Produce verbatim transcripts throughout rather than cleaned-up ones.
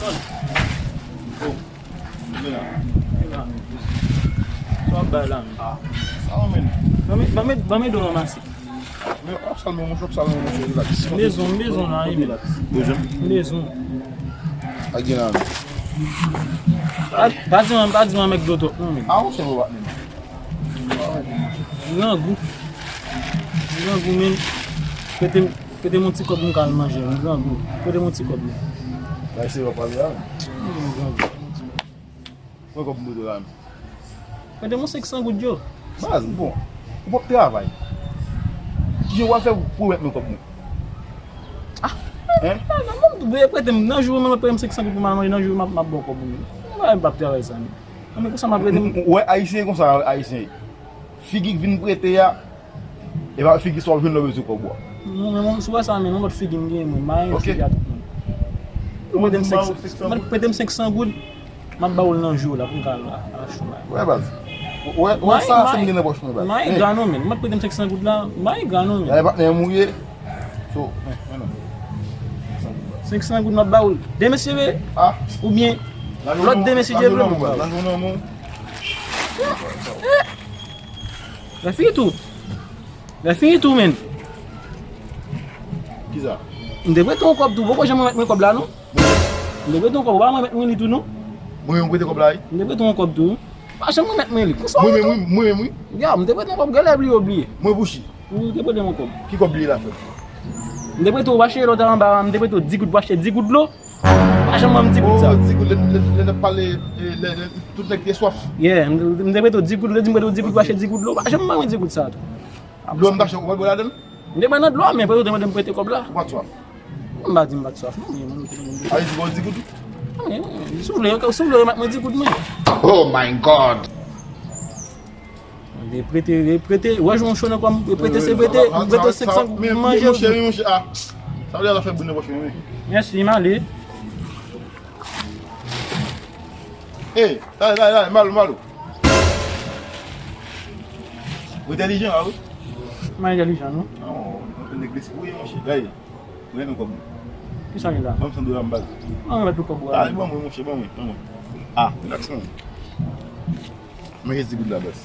Sa w ap bay la menm? Ah, sa w menm? Ban m, ban m, ban m ede w ranmase. Men w ap salve w, monchè, w ap salve w, monchè, relax. M bezwen, m bezwen la, wi, men. Bezwen? M bezwen. Pa gen la menm. Pa, pa di mwen, pa di mwen mèg dlo twòp non, men. Ah, monchè, ou pa menm. M grangou. M grangou, men. Prete m, prete m yon ti kòb m ka al manje. M grangou. Prete m yon ti kòb, men. Ba se yo pale a. M grangou. Mwen kòb m pote la menm. Prete m yon senk san goud yo. Baz, bon. Ou p ap travay. Kijan w a fè pou remèt mwen kòb mwen? Ah, hein? Ah, non, non, non, prete m, nan jou mwen prete m senk san goud pou m al manje, nan jou m ap, m ap ba w kòb ou. Mwen pa, m p ap travay sa, non. Nan men konsa m ap rete m. Ou wè ayisyen konsa, ayisyen. Figi k vin prete a, e pa figi sa w ap jwenn lè w bezwen kòb ou a. Non, men mwen, si w wè sa, men yon lòt figi m genyen, mwen, m pa yon figi a tout moun. Ou prete m senk san, mwen prete m senk san goud, m ap ba w l nan jou la pou m ka al achte yon bagay. Wè, baz. Wè, wè sa, se m gen nan pòch mwen, baz. M pa engra non, men. Mwen prete m senk san goud la, m pa engra non, men. Gade patnè m ou ye. So, men, men non. Senk san goud m ap ba w l. Demen si Dye vle. Ah. Oubyen lòt demen si Dye vle, m ap ba w l. Lè fini tou. Lè fini tou, men. Kisa? M te prete yon kòb tou. Poko janm remèt mwen kòb la, non. M te prete yon kòb, ou pa remèt mwen li tou, non. Mwen menm prete kòb la, wi. M te prete yon kòb tou. Pa janm remèt mwen li. Konsa mwen menm, wi, mwen menm, wi. Ya, m te prete yon kòb, genlè bliye, ou bliye. Mwen pou chi. Ou te prete yon kòb. Ki kòb li la fè? M te prete w, w achte lòt anba, m te prete w di goud pou achte di goud dlo. Pa janm ban m di goud sa. Oh, di goud, lè, lè, lè n ap pale, eh, lè, lè tout nèg te swaf. Yeah, m, m te prete w di goud, ou te di m prete w di goud pou achte di goud dlo. Pa janm ban mwen di goud sa tou. Dlo m t achte, ou pa t bwè ladan l? M te pran nan dlo a, men prete w te mande m prete kòb la. Ou pa t swaf? M pa di m pa t swaf, non, men mwen te mande m. A, li di w di goud? Wi, wi, si w vle, si w vle remèt mwen di goud mwen. Oh my God! Reprete, reprete, wè jan w cho nan kò m, reprete se prete, m prete senk san goud, m manje. Monchè, monchè, ah, sa vle la fè boul nan pòch mwen, wi. Mèsi, m ale. Ey, dale, dale, dale, malo, malo. Ou entèlijan, a wi? M pa entèlijan, non. Non, ou nèg lespri, monchè, gade. Mwen renmen kòb mwen. Kisa gen la? Ban m san dola m baz. Mwen remèt ou kòb ou a. Ah, ban mwen, monchè, ban mwen, ban mwen. Ah, relax, man. Manje ti goud la, baz.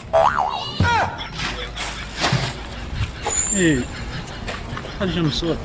Ey, pa janm sòt.